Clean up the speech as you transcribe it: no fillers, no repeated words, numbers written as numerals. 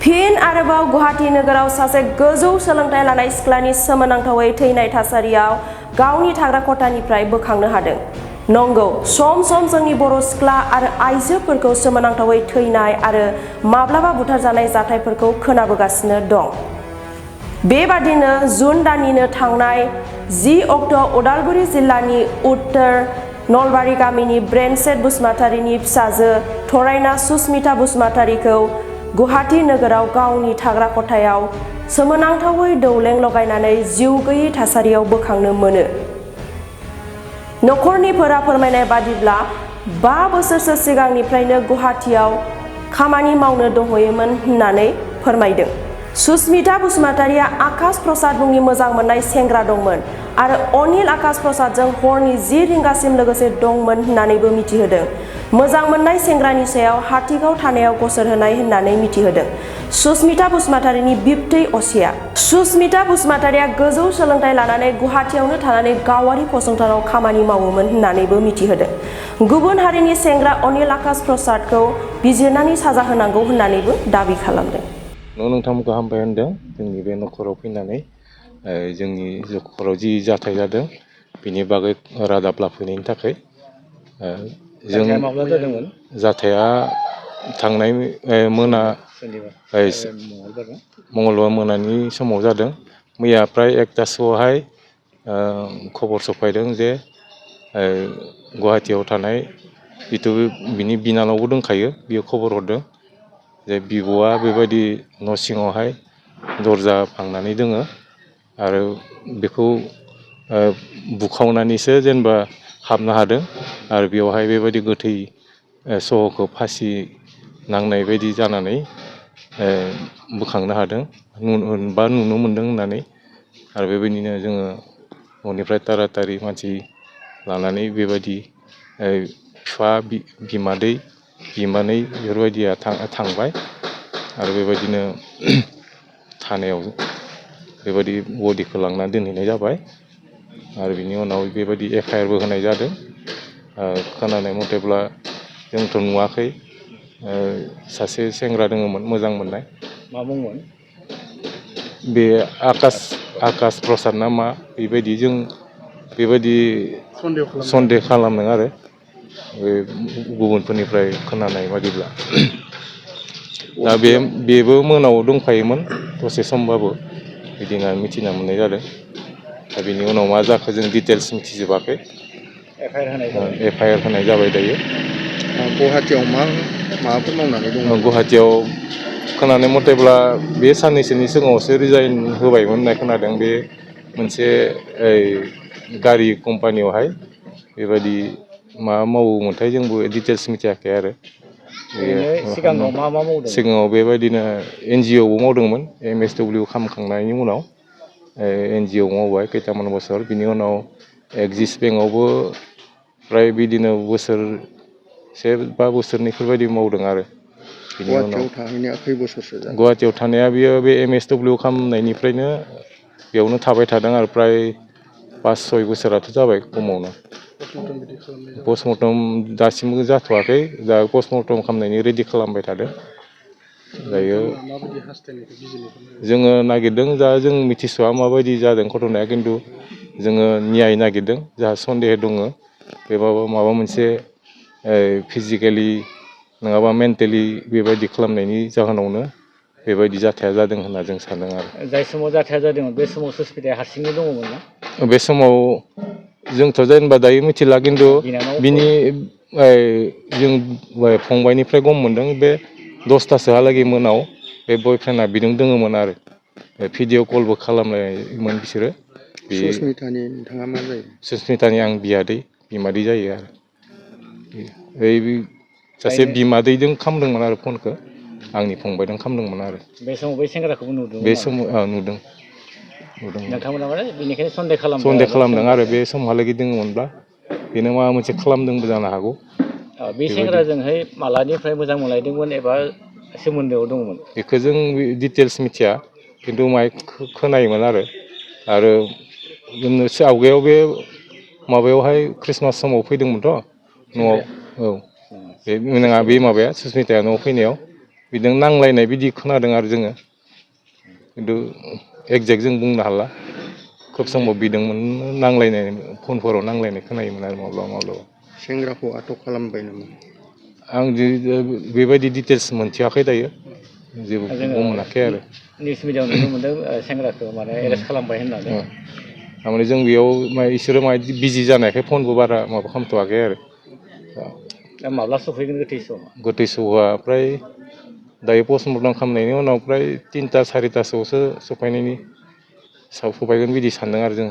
फिन आरोबाव गुवाहाटी नोगोराव सासे गोजौ सोलोंथाइ लानाय सिख्लानि सोमोनांथावै थैनाय थासारियाव गावनि थाग्रा खथानिफ्राय बोखांनो हादों। नंगौ, सम सम जोंनि बर' सिख्ला आरो आइजोफोरखौ सोमोनांथावै थैनाय आरो माब्लाबा बुथारजानाय जाथायफोरखौ खोनाबोगासिनो दं। बेबादिनो जुन दाननिनो थांनाय 10 अक्ट'आव उदालगुरि जिल्लानि उत्तर नलबारि गामिनि ब्रेनसेट बसुमतारीनि फिसाजो थरायना सुस्मिता बसुमतारीखौ गुवाहाटी नोगोराव गावनि थाग्रा खथायाव सोमोनांथावै दौलें लगायनानै जिउ गैयै थासारियाव बोखांनो मोनो। नखरनिफोरा फोरमायनाय बादिब्ला 5 बोसोरसो सिगांनिफ्रायनो गुवाहाटीयाव खामानि मावनो दंहैयोमोन होननानै फोरमायदों। सुस्मिता बसुमतारीया आकाश प्रसाद मुंनि मोजां मोननाय सेंग्रा दंमोन आरो अनिल आकाश प्रसादजों हरनि 10 रिंगासिम लोगोसे दंमोन होननानैबो मिथिहोदों। मोजां मोननाय सेंग्रानि सायाव हाथिगाव थानायाव गसर होनाय होननानै मिथिहोदों। सुस्मिता बसुमतारीनि बिबथै असिया। सुस्मिता बसुमतारीया गोजौ सोलोंथाइ लानानै गुवाहाटीयावनो थानानै गावारि फसंथानाव खामानि मावोमोन होननानैबो मिथिहोदों। गुबुन हारिनि सेंग्रा अनिल आकाश प्रसादखौ बिजिरनानै साजा होनांगौ होननानैबो दाबि खालामदों। नोंथांमोनखौ हामबाय होनदों जोंनि बे नखराव फैनानै जोंनि नखराव जि जाथाय जादों बिनि बागै रादाब लाफैनायनि थाखाय। जों जाथाया थांनाय मंगलबार मोनानि समाव जादों। मैया प्राय 1टासोआवहाय खबर सफायदों जे गुवाहाटीयाव थानाय जिथु बिनि बिनानावबो दंखायो, बियो खबर हरदों जे बिब'आ बेबायदि न' सिङावहाय दरजा फांनानै दोङो आरो बेखौ बुखावनानैसो जेनेबा हाबनो हादों आरो बेवहाय बेबायदि गोथै सहखौ फासि नांनाय बायदि जानानै बोखांनो हादों बा नुनो मोन्दों होननानै। आरो बेबायदिनो जोङो न'निफ्राय तारातारि मानसि लानानै बेबायदि बिफा बिमादै बिमानै बेफोरबायदिया थांबाय आरो बेबायदिनो थानायाव बेबायदि बडिखौ लांना दोनहैनाय जाबाय आरो बिनि उनाव बेबायदि FIRबो होनाय जादों। खोनानाय मथेब्ला जोंथ' नुवाखै, सासे सेंग्रा दङमोन मोजां मोननाय। मा बुंमोन? बे आकाश प्रसाद ना मा, बेबायदि जों बेबायदि सन्देह खालामदों आरो बे गुबुनफोरनिफ्राय खोनानाय बादिब्ला। दा बेबो मोनाव दंफायोमोन दसे समबाबो बिदि होनना मिथिना मोननाय जादों। दा बेनि उनाव मा जाखो जों डिटेल्स मिथिजोबाखै। FIR होनाय जाबाय दायो। गुवाहाटीयाव माबाफोर मावनानै दङ? गुवाहाटीयाव खोनानाय मथेब्ला बे साननैसोनि सिगाङावसो रिजाइन होबायमोन होननाय खोनादों। बे मोनसे गारि कम्पानियावहाय बेबायदि मा मावोमोनथाय जोंबो डिटेल्स मिथियाखै आरो। सिगाङाव मा मावदों? सिगाङाव बेबायदिनो NGOआवबो मावदोंमोन। MSW खालामखांनायनि उनाव NGO मावबाय खैथामान बोसोर। बिनि उनाव एक्सिस बेंकआवबो फ्राय बिदिनो बोसोरसे बा बोसोरनैफोरबायदि मावदों आरो। गुवाहाटीयाव थाहैनाया खै बोसोरसो जाखो? गुवाहाटीयाव थानाया बियो बे MSW खालामनायनिफ्रायनो बेयावनो थाबाय थादों आरो प्राय 5-6 बोसोराथ' जाबाय खमावनो। पस्टमर्टम दासिमबो जाथ'वाखै, दा पस्टमर्टम खालामनायनि रेडि खालामबाय थादों। दायो जोङो नागिरदों, दा जों मिथिस'वा माबायदि जादों घटनाया, खिन्थु जोङो न्याय नागिरदों। जाहा सन्देह दङ बे माबा मोनसे फिजिकेलि नङाबा मेन्टेलि बेबायदि खालामनायनि जाहोनावनो बेबायदि जाथाया जादों होनना जों सानदों आरो। जाय समाव जाथाया जादोंमोन बे समाव सुस्मिताया हारसिङै दङमोन ना? बे समाव जोंथ' जेनेबा दायो मिथिला, खिन्थु बिनि जों फंबायनिफ्राय गम मोनदों बे 10टासोहालागै मोनाव बे बयफ्रेन्डआ बिजों दङमोन आरो भिडिअ' कलबो खालामनायमोन बिसोरो। सुस्मितानि नोंथाङा मा जायो? सुस्मितानि आं बिमादै जायो आरो। सासे बिमादैजों खालामदोंमोन आरो फनखौ, आंनि फंबायजों खालामदोंमोन आरो। बे समाव बै सेंग्राखौबो नुदोंमोन? बे समाव नुदों। नोंथांमोना माने बेनिखायनो सन्देह खालामदों आरो बे समहालागै दङमोनब्ला बेनो माबा मोनसे खालामदोंबो जानो हागौ। बे सेंग्राजोंहाय मालानिफ्राय मोजां मोनलायदोंमोन एबा सोमोन्दोआव दंमोन? बेखौ जों डिटेल्स मिथिया, खिन्थु खोनायोमोन आरो आवगायाव बे माबायावहाय ख्रिस्टमास समाव फैदोंमोनथ' न'आव। औ, बे नङा, बे माबाया सुस्मिताया न'आव फैनायाव बिदों नांलायनाय बिदि खोनादों आरो जोङो खिन्थु एक्जेक्ट जों बुंनो हाला खोब समाव बिदोंमोन नांलायनाय फनफोराव नांलायनाय खोनायोमोन आरो माब्लाबा माब्लाबा सेंग्राखौ आटक खालामबाय नामा आं बेबायदि डिटेल्स मोनथियाखै दायो जेबो जोङो मोनाखै आरो निउस मिडियाआव नुनो मोन्दों सेंग्राखौ माने एरेस्ट खालामबाय होननानै थारमाने जों बेयाव इसोरो बिजि जानायखाय फनबो बारा माबा खालामथ'वाखै आरो दा माब्ला सफैगोन गोथै समा गोथै सहआ फ्राय दायो पस्टमर्टम खालामनायनि उनाव फ्राय 3ता 4तासोआवसो सफैगोन बिदि सानदों आरो जों